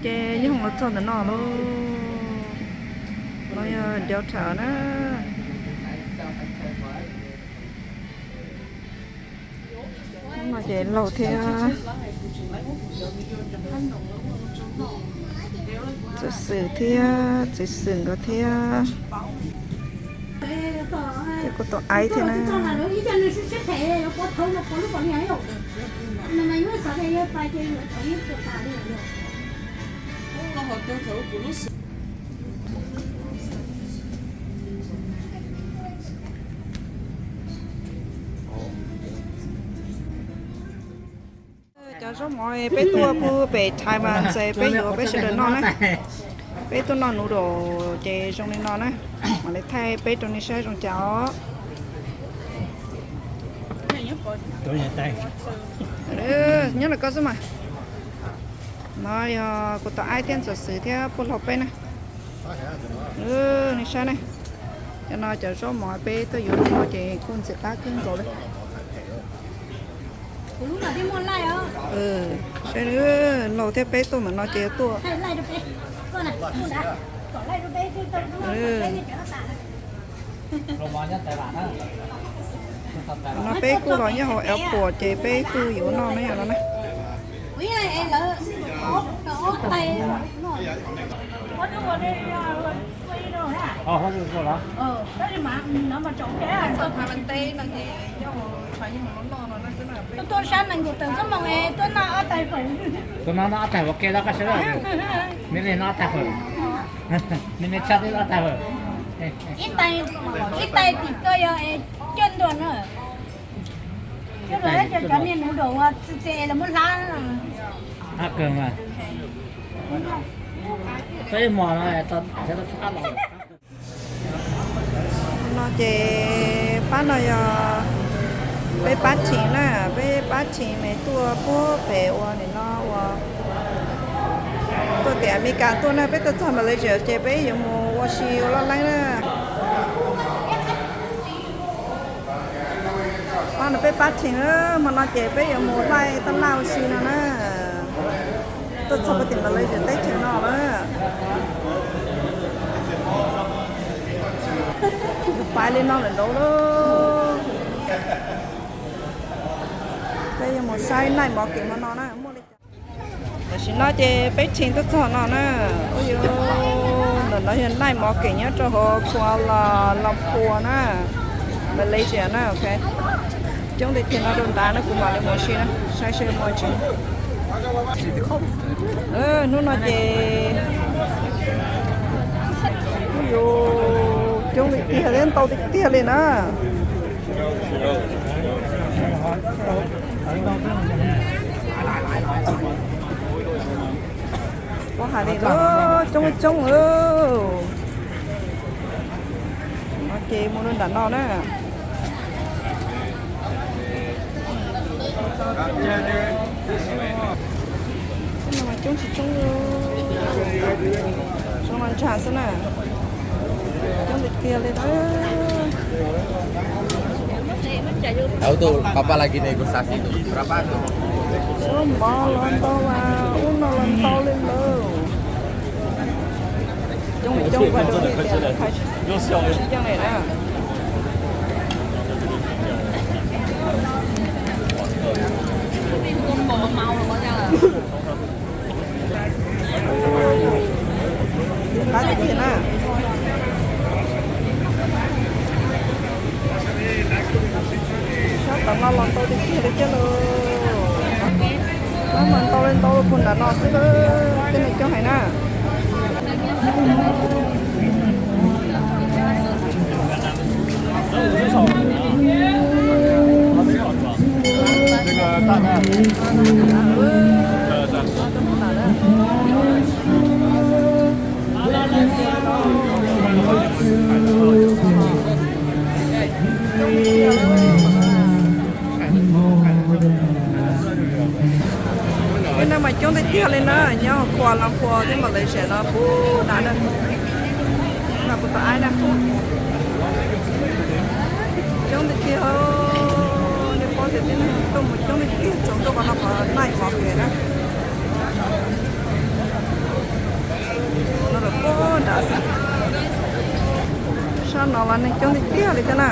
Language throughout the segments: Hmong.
Ces yeej los txog ntawm no lauj. No yog downtown na. Hnub no ces laug thiab, txwv xwm thiab, txwv xwm nkawd thiab. Ces kuj tau aib thiab na. Cov zaub mov peb tuaj pub pem Taiwan ces peb yuav peb sawv daws noj na. Peb tuaj noj noodle ces zoo li no na. Mam li thaij peb rau nej saib zoo cas os. Nyob ntawm koj xwb mas. No yog kuv tus aib thiab ntxawm xwm thiab puab laug peb na. Nej saib ne, cov no cov zaub mov peb tuaj yuav no ces kuj ntxim qab kawg nkaus li. Saib, laug thiab peb tuaj mam no ces tuaj. No peb kuj los nyob hauv airport ces peb kuj yuav noj na yom no na. Tuaj sab nees nkaum tawm xuab moos tuaj noj ob tais fawm. Tuaj noj ob tais fawm ke los koj sawv daws. Nej noj ob tais fawm. Nej tshaj tib ob tais fawm. Ib tais tim ko yog cuaj nduas na. Cuaj nduas cov niag noodle uas txi txiv los muab hlab. Qab kawg mas. Peb mos no tau tshab los. No ces pab no yog peb pab team na, peb pab team mas tuaj puag pem ua nim no ua tuaj tim Amelikas tuaj na, peb tuaj txog Malaysia ces peb yuav mus ua si ua loj leeb na. Pab no peb pab team, hmo no ces peb yuav mus laij taj laj ua si no na. Tuaj txog puag tim Malaysia teb chaws no na. Pais li no lawm nraud lauj. Peb yuav mus saib night market hmo no na muaj li cas. Tam sim no ces peb team tuaj txog no na. Ua yus, ntawm no yog night market nyob rau hauv Kuala Lumpur na, Malaysia na. Ok, coob tiag tiag no rau nrad no kuv mam li mus ua si na, saib seb muaj tsis. Hnub no ces, ua yus, coob tiag tiag li, ntau tiag tiag li na. Ua hais li coob coob. No ces mus rau nram no na. Coob tsis coob, zoo no ntshai xwb na. Coob tiag tiag li na. Zaub mov los ntau, ub no los ntau li lawm. Coob li coob, ua rau tias thaij tsis yeej li na. Qab tiag tiag na. Sab tom no los ntau tiag tiag li thiab lauj. Mas ntau li ntau puag nram no xwb, tej no coob heev na. Tej no mas coob tiag tiag li na, nyob Kuala Lumpur thiab Malaysia no puag nram na. Kuv tus aib na, coob tiag tiag, nej paub tias tej neeg tuaj mus coob tiag tiag txaus ntuj qhov no qhov night market na. Sab no los neeg coob tiag tiag li thiab na.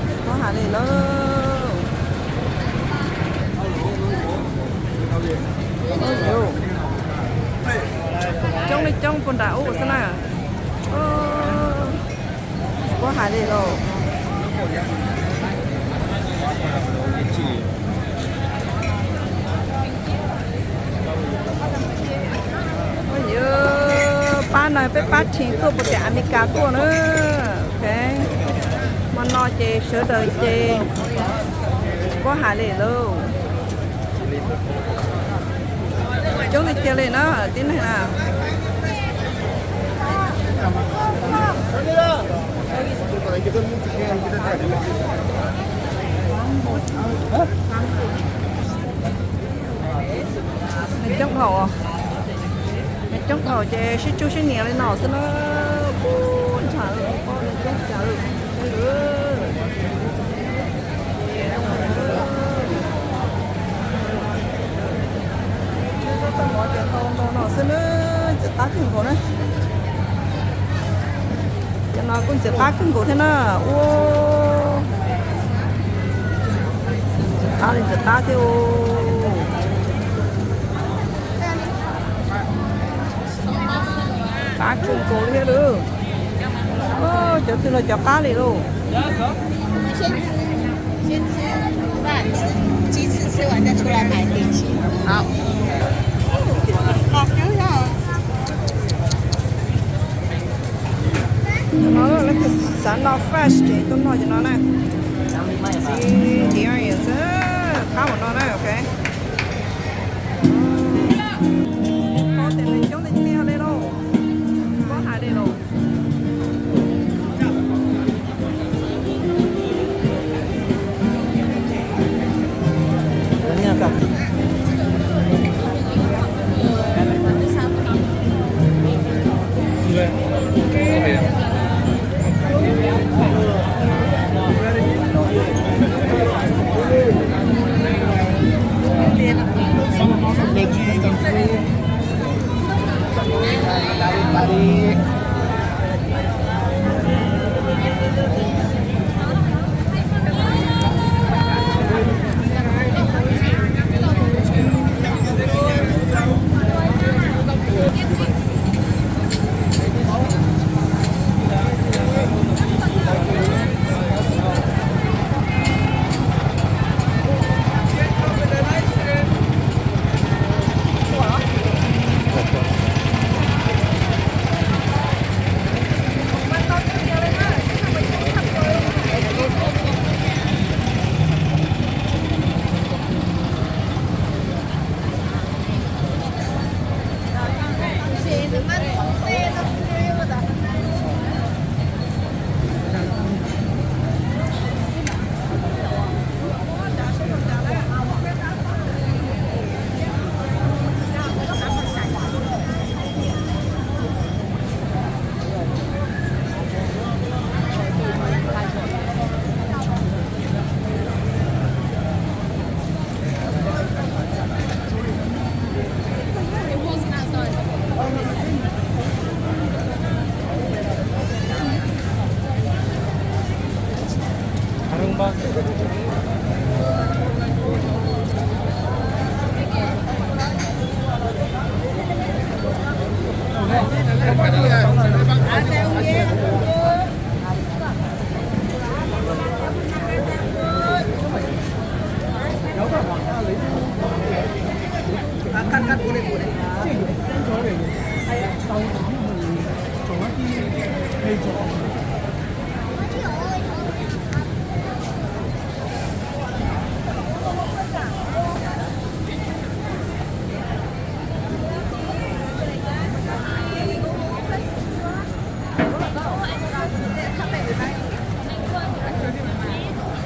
Tsis paub hais li lawm. Coob li coob puag nram ub xwb na. Tsis paub hais li lawm. Pab no peb pab Tshis tuaj puas tias Amelikas tuaj na. Ok, hmo no ces sawv daws ces tsis paub hais li lauj. Coob li tiag li na tib neeg na. Neeg coob dhau, neeg coob dhau ces sib tsug sib nias li no xwb na. Ub, ntshav li, neeg coob cas li. Tau ntau no xwb na, ntxim qab kawg nkaus na. Cov no kuj ntxim qab kawg nkaus thiab na. Ua, ntxim qab li ntxim qab thiab. Qab kawg nkaus li thiab lauj. Cov twg los cov qab li lauj. 先吃，先吃饭，吃鸡翅，吃完再出来买冰淇淋。好。好，不用了。 No, lawv tias xav noj fresh ces tuaj noj cov no na. Txiv, txiv xwb, qab mus no na, ok. Qhov tias neeg coob tiag tiag li lauj, tsis paub hais li lauj. Mango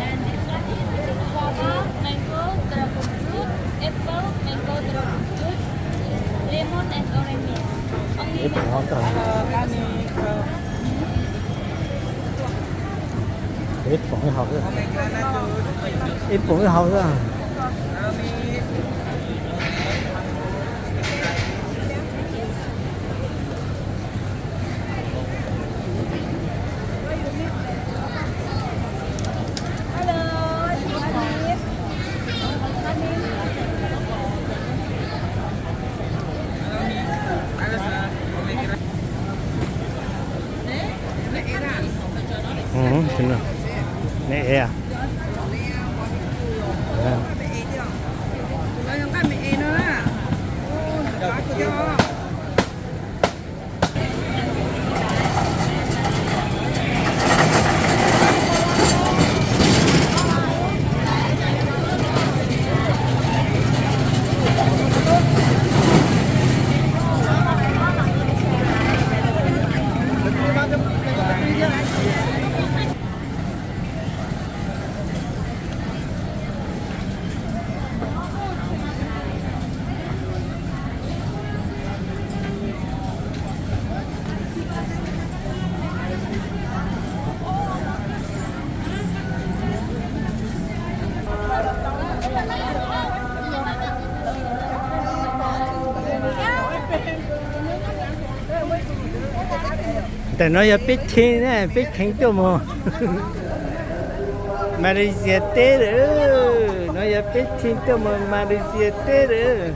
and this one is guava, mango, dragon fruit, apple, mango, dragon fruit, lemon and orange mix. Only mango. Ib poom ib hauv xwb. Ib poom ib hauv xwb. Ntawm no yog peb cheeb, peb cheeb tuaj mus Malaysia teb lawm. No yog peb cheeb tuaj mus Malaysia teb lawm.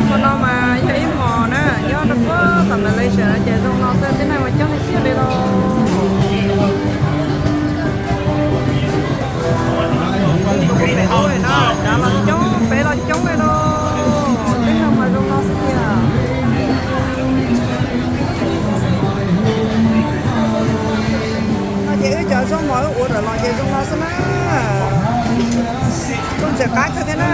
Hmo no mas yog ib hmos na, nyob rau puag tom Malaysia no ces zoo no xwb, tib neeg mas coob tiag tiag li los. Tus pem ub na, dav los coob, pem los coob li los, tib neeg mas zoo no xwb tiag. No ces wb cov zaub mov wb ua rawm los ces zoo no xwb na. Kuj ntxim qab kawg thiab na.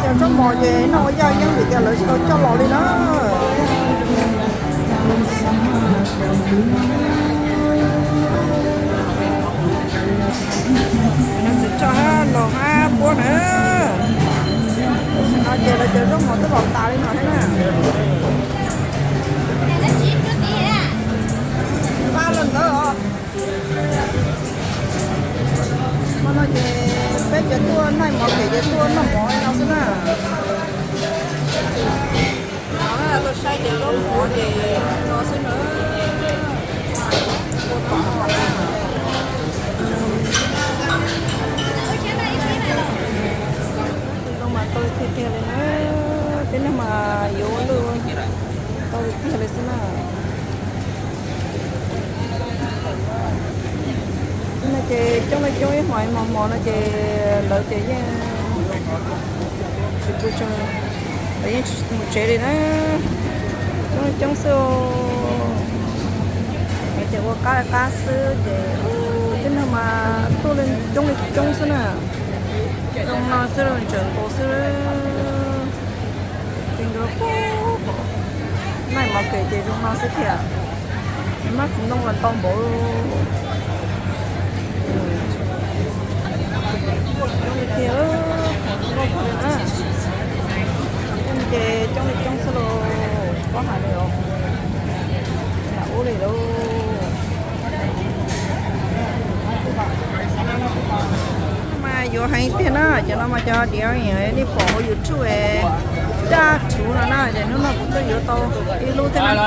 Cov zaub mov ces noj ua yaj yeeb vim tias lawv tsis tau coj los li na. Lawv tsis tso hab laus hab puab na. Tam sim no ces lawv Cov zaub mov twb los tas li no thiab na. Pab los ntawd os. Hmo no ces peb cov tuaj noj mov ces cov tuaj noj mov li no xwb na. Tau saib cov zaub mov ces no xwb na. Tus no mas tau tiag tiag li na, tib neeg mas yuav ua luaj, tau tiag tiag li xwb na. No ces coob li coob ib hmos ib hmos hmo no ces lawv ces yeej tsis pw tsev, lawv yeej tsis mus tsev li na. Coob li coob xwb. Lawv ces ua qab qab xwb ces tib neeg mas tuaj li coob li coob xwb na. Zoo no xwb, ntsawm nkaus xwb. Ces noj mov kem ces zoo no xwb thiab. Mab xim ntoo los ntau npaum. Coob li thiab, zoo nkauj kawg li na. Ces coob li coob xwb los tsis paub hais li os. Lam ub li lauj. Mas yuav heev tiag na, cov no mas cov diav nej pom hauv YouTube daj rhuv no na, ces hnub no kuv twb yuav tau ib lub thiab na.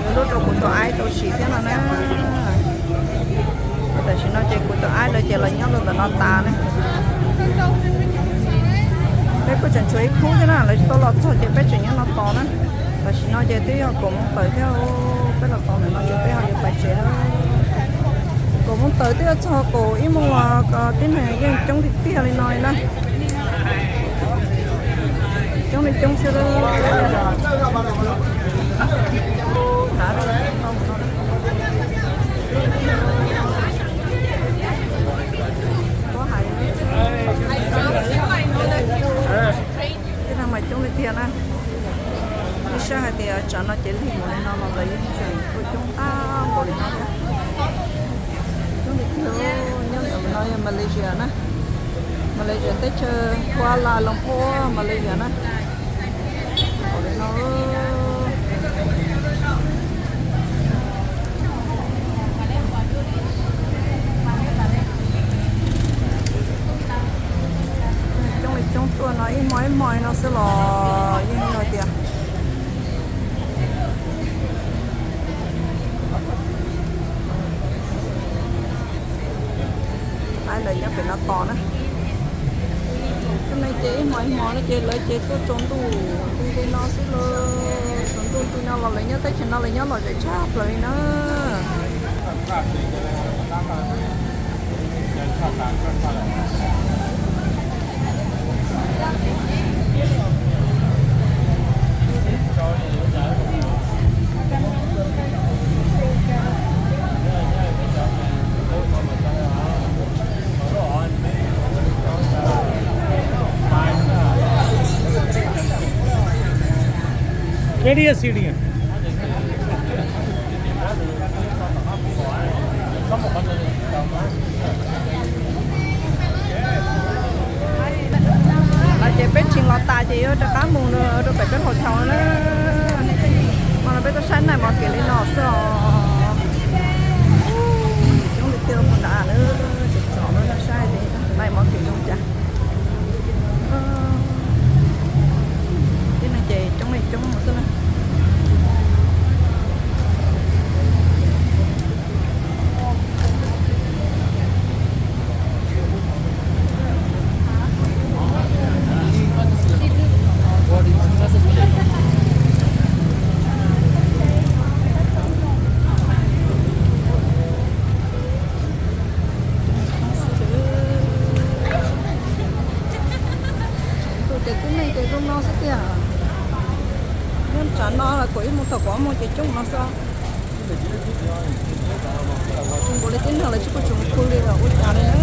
Yuav lub rau kuv tus aib tau sim thiab no na. Tam sim no ces kuv tus aib lawv ces los nyob rau ntawm no tas na. Peb kuj tseem tshuav ib khub thiab na, lawv tsis tau los txog ces peb tseem nyob no tos na. Tam sim no ces twb yog kaum moos tawm thiab, peb los tos ntawm no ces peb ho yuav pais tsev na. Kaum moos tawm twb yuav txog kaum ib moos, tib neeg yeej coob tiag tiag li no li na. Coob li coob xwb. Tib neeg mas coob li tiag na. Nej saib hais tias tsam no ces lig npaum li no los lawv yeej tseem tuaj coob tag npaum li no thiab. Coob li tiag. Nyob ntawm no yog Malaysia na, Malaysia teb chaws Kuala Lumpur, Malaysia na. Npaum li no. Coob li coob tuaj no ib hmo ib hmo li no xwb los yeej yog tias aib lawv nyob pem no tos na. Cov no ces ib hmo ib hmo no ces lawv ces tuaj tsaus ntuj nti li no xwb los, tsaus ntuj nti no los lawv nyob teb chaws no lawv nyob lom zem tshaj plaws li na. Kedia sidia? Ces peb tseem los tas ces yuav rov qab mus rau pem peb hotel na. Hmo no peb tuaj saib nais mov kem li no xwb os. Coob li tiag mus nrad na, tseem tsom no saib nais mov kem zoo cas. Tib neeg ces coob li coob xwb na. Tus ces tib neeg ces zoo no xwb tiag. Nyob tsam no los kaum ib moos thaum kaum ob moos ces coob no xwb. Npaum li tib neeg lawv tsis kuj tseem khu li los ua cas li na.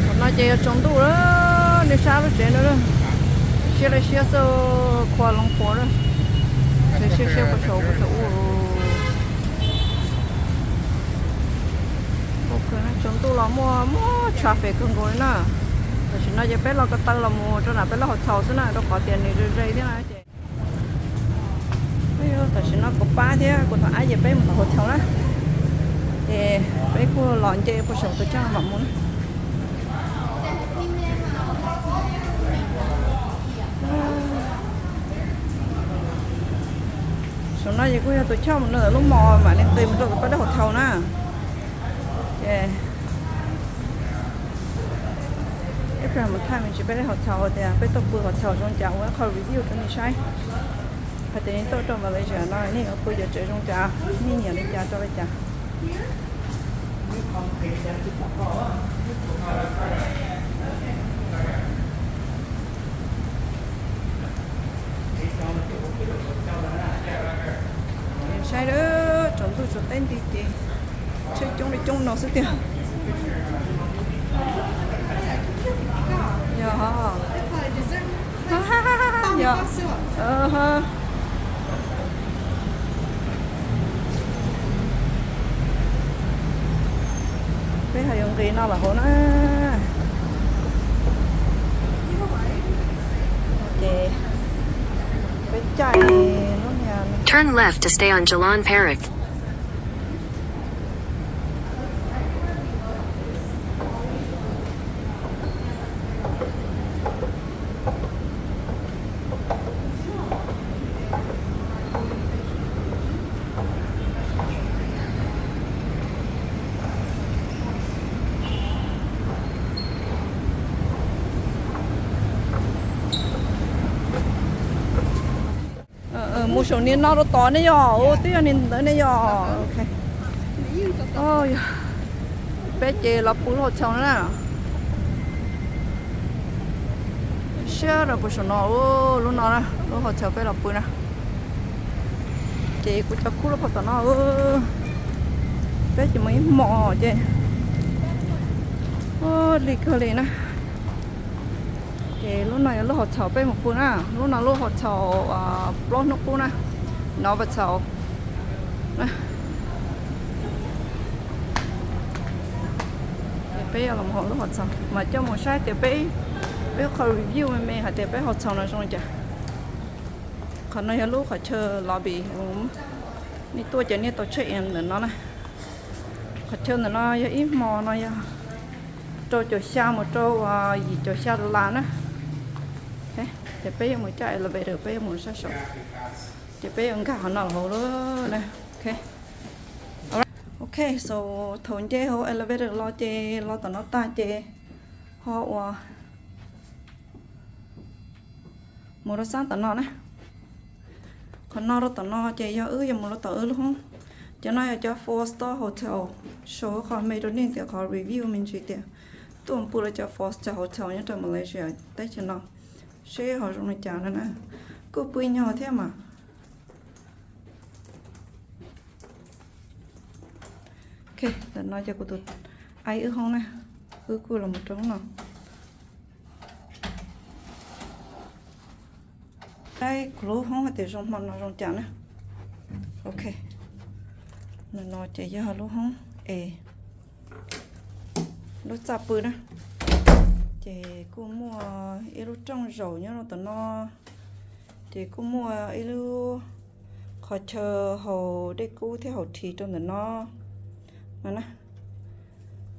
Thaum no ces yuav tsaus ntuj lawm, nej saib lub tsev no, siab li siab xwb, Kuala Lumpur na. Saib saib puas saum puas saum u. Ua kawg na, tsaus ntuj los muaj muaj traffic kawg nkaus li na. Tam sim no ces peb los ko taw los mus rau nram peb lub hotel xwb na, rau qhov tias nws ze ze thiab na ces. Tam sim no kuv pab thiab kuv tus aib ces peb mus tom hotel na, ces peb kuj los nce puag saum tus choj mam mus na. Saum no ces kuj yog tus choj mus ntawm lub mall mam li nqis mus rau tom peb lub hotel na. Ces ib pliag mus thaij me ntsis peb lub hotel tias peb tuaj pw hotel zoo cas ua ib qho review rau nej saib. Hais tias nej tuaj rau Malaysia no nej yuav pw cov tsev zoo cas, nej nyiam li cas rau li cas. Saib, tsaus ntuj tsaus teb nti ces tsheb coob li coob no xwb tiag. Yog, yog. Peb ho yuav nqis no los hauv na. Ces peb caij lub niag Turn left to stay on Jalan Perak. Mus saum niag no rau tod ne yog, twb yog niag ntawd ne yog. Peb ces los pw lub hotel no na. Siab rau pem saum no, lub no na, lub hotel peb los pw na. Ces kuv cov khub lub pem tom no, peb ces mus ib hmos ces lig kawg li na. Ces lub no yog lub hotel peb mus pw na, lub no lub hotel plaub hnub qub na, Novotel. Peb yuav los mus hauv lub hotel mas coj mus saib tias peb, peb qhov review me me hais tias peb hotel no zoo li cas. Qhov no yog lub qhov chaw lobby, nej tuaj ces nej tau check in ntawm no na. Qhov chaw ntawm no yog ib hmo no yog rau caum xya mus rau yim caum xya dollar na. Ces peb yuav mus caij elevator, peb yuav mus sab saud, ces peb yuav nkag qhov no los hauv lawm na. Ok, so thaum nce hauv elevator los ces los tom no tag ces ho ua mus rau sab tom no na. Qhov no rau tom no ces yog wb yuav mus rau tom wb lub hoob. Cov no yog cov four star hotel, sau qhov me rau nej tias qhov review me ntsis tias tuaj pw rau cov four star hotel nyob rau Malaysia teb chaws no seb ho zoo li cas no na. Kuj pw nyog thiab mas. Ok, ntawm no ces kuv tus aib wb hoob na, wb kuj los mus rau hoob no. Saib kuv lub hoob hais tias zoo hmo no zoo cas na. Ok, ntawm no ces yog lub hoob es lub txaj pw na. Ces kuj muaj ib lub rooj zaum nyob rau tom no. Ces kuj muaj ib lub qhov chaw haus dej kub thiab haus tea rau ntawm no no na.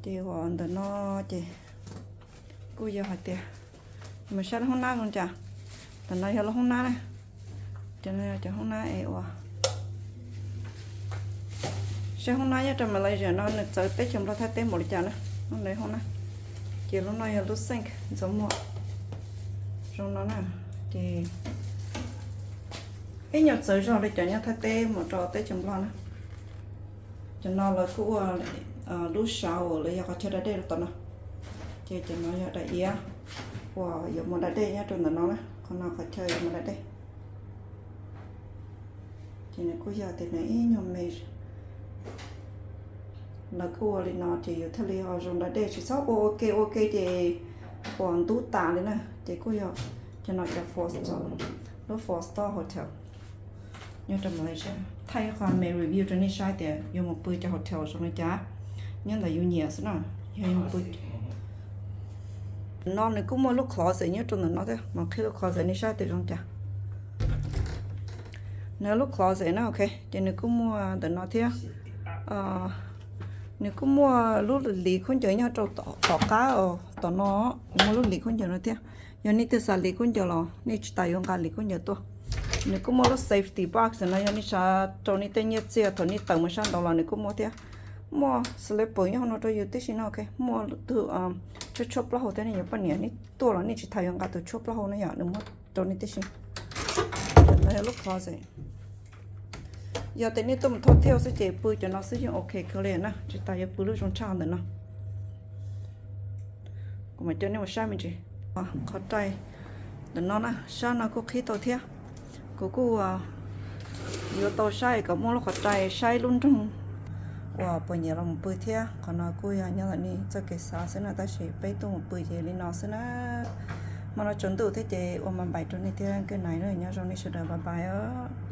Ces uas ntawm no ces kuj yog hais tias, mus saib lub hoob nab zoo cas. Ntawm no yog lub hoob nab na. Cov no yog cov hoob nab es uas, saib hoob nab nyob rau Malaysia no nws txawv teb chaws Nplog Thaib teb npaum li cas na. Hoob nab, hoob nab. Ces lub no yog lub sink ntxuav muag zoo no na. Ces ib nyuag txawv zog li cov nyob Thaib teb mus rau teb chaws Nplog na. Cov no lawv kuj ua lub shower los yog qhov chaw da dej rau tom no. Ces cov no yog daim iav uas yuav mus da dej nyob rau ntawm no na, qhov no qhov chaw yuav mus da dej. Ces nws kuj yog tias nws ib nyuag me, lawv kuj ua li no ces yus thiaj li ho zoo da dej, tsis txhob ua ua ke ua ke ces uas ntub tas li na. Ces kuj yog cov no cov four star, lub four star hotel. Nyob rau Malaysia, thaij ib qho me review rau nej saib tias yuav mus pw cov hotel zoo li cas, nyob ntawm yus nyiam xwb na. Yog yuav mus pw no nws kuj muaj lub closet nyob rau ntawm no thiab, mas qhib lub closet nej saib tias zoo cas. Nws lub closet na, ok, ces nws kuj muaj ntawm no thiab. Nws kuj muaj lub lis khaub ncaws nyob rau tom qab, tom no nws muaj lub lis khaub ncaws no thiab. Yog nej twg xav lis khaub ncaws los nej tsis tas yuav nqa lis khaub ncaws tuaj. Nws kuj muaj lub safety box no, yog nej xav rau nej tej nyiaj txiag thaum nej tawm mus sab nraud los nws kuj muaj thiab. Muaj slipper nyob hauv no rau yus tib si no, ok, muaj tus tshuab tshuab plaub hau thiab, nej yuav poj niam nej tuaj los nej tsis tas yuav nqa tus tshuab plaub hau na, yog nws muaj rau nej tib si. Lub closet, yog tias nej tuaj mus thauj thiaj xwb ces pw cov no xwb yeej ok kawg li na, tsis tas yuav pw lub zoo tshaj ntawm no. Kuv mam coj nej mus saib me ntsis qhov rai ntawm no na, sab no kuj qhib tau thiab. Kuv kuj yuav tau saib kom muaj lub qhov rai saib lub nroog uas puas nyiam los mus pw thiab. Qhov no kuj yog nyob ntawm nej txoj kev xav xwb na, tab sis peb tuaj mus pw ces li no xwb na. Hmo no tsaus ntuj thiab ces ua ma npais rau nej thiab, good night na, nyob zoo nej sawv daws, bye bye os.